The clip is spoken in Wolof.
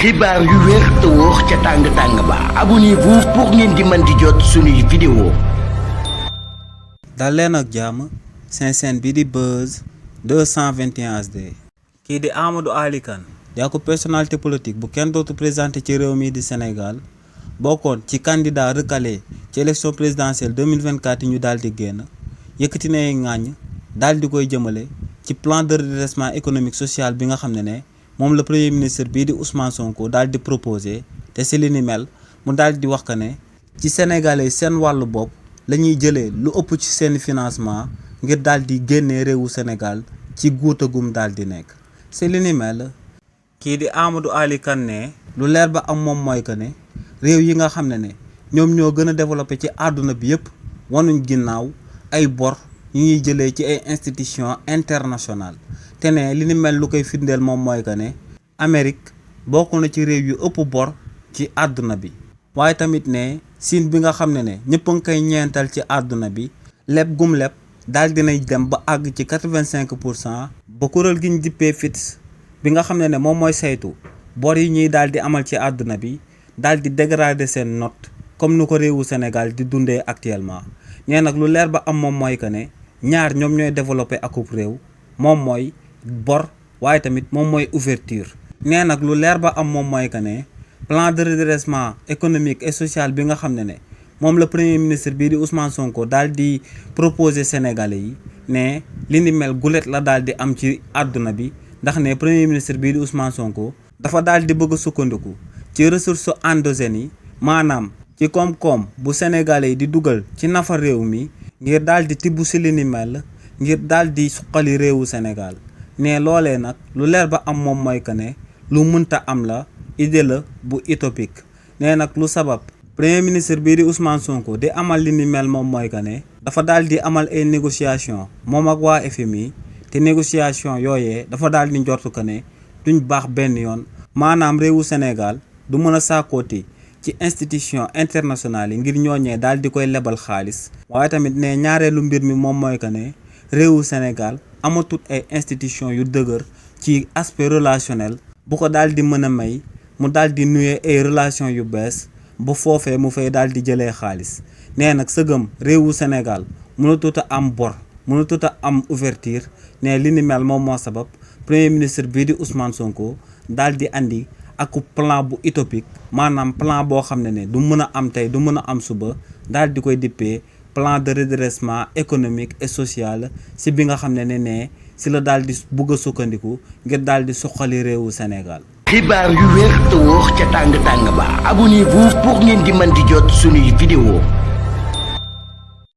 xibaar yu wér te wóor ca tàng-tàng ba abonnez-vous pour ngeen di mën di jot suñuy vidéo. dal leen ak jàmm seen chaîne bi di Buzz 221 HD. kii di Amadou Ali Kane di ak personnalité politique bu kenn dootu présenté ci réew mi di Sénégal bokkoon ci candidat recalé ci élection présidentielle 2024 yi ñu daal di génn yëkkati na ŋàññ daal di koy jëmale ci plan de redressement économique social bi nga xam ne moom la premier ministre bii di Ousmane Sonko daal di proposé te si li ni mel mu daal di wax que ne ci sénégalais seen wàllu bopp la ñuy jëlee lu ëpp ci seen financement ngir daal di génnee réewu Sénégal ci guutagum daal di nekk. si li ni mel kii di Amadou Ali Kane ne lu leer ba am moom mooy que ne réew yi nga xam ne ñoom ñoo gën a développé ci àdduna bi yëpp wanuñ ginnaaw ay bor yu ñuy jëlee ci ay institutions internationales. te ne li ni mel lu koy firndeel moom mooy que ne Amérique bokk na ci réew yu ëpp bor ci àdduna bi waaye tamit ne Chine bi nga xam ne ñëpp a ngi koy ñeental ci àdduna bi leb gum leb daal dinay dem ba àgg ci 85%. ba kuréel gi ñu dippee FIT bi nga xam ne moom mooy saytu bor yi ñuy daal di amal ci àdduna bi daal di dégrader seen note comme nu ko réewu Sénégal di dundee actuellement. nee nag lu leer ba am moom mooy que ne ñaar ñoom ñooy développé akub réew moom mooy bor waaye tamit moom mooy ouverture. nee nag lu leer ba am moom mooy que ne plan de redressement économique et social bi nga xam ne moom la premier ministre bii di Ousmane Sonko daal di proposé Sénégalais yi ne li ni mel gulet la daal di am ci àdduna bi ndax ne premier ministre bii di Ousmane Sonko dafa daal di bëgg a sukkandiku ci ressources endogènes yi maanaam ci koom-koom bu Sénégalais yi di dugal ci nafa réew mi ngir daal di tibb si li ni mel ngir daal di suqali réewu Sénégal. ne loolee nag lu leer ba am moom mooy que ne lu mënta am la idée la bu utopique. nee nag lu sabab premier ministre bii di Ousmane Sonko di amal li ni mel moom mooy que ne dafa daal di amal ay négociation moom ak waa FMI te négociation yooyee dafa daal di njortu que ne duñ baax benn yoon maanaam réewu Sénégal du mën a sàkkooti ci institution internationale yi ngir ñooñee daal di koy lebal xaalis. waaye tamit ne ñaareelu mbir mi moom mooy que ne réewu Sénégal amatut ay institution yu dëgër ci aspect relationnel bu ko daal di mën a may mu daal di nuye ay relation yu bees ba foofee mu fay daal di jëlee xaalis. nee nag sëgëm réewu Sénégal mënatut a am bor mënatut a am ouverture ne li ni mel moom moo sabab premier ministre bii di Ousmane Sonko daal di andi ak plan bu utopique maanaam plan boo xam ne du mën a am tey du mën a am suba daal di koy dippee plan de redressement économique et social si bi nga xam ne si la daal di bugg a sukkandiku ngir daal di suqali réewu Sénégal. xibaar yu wér te wóor ca tàng-tàng ba abonnez-vous pour ngeen di mën di jot suñuy vidéo.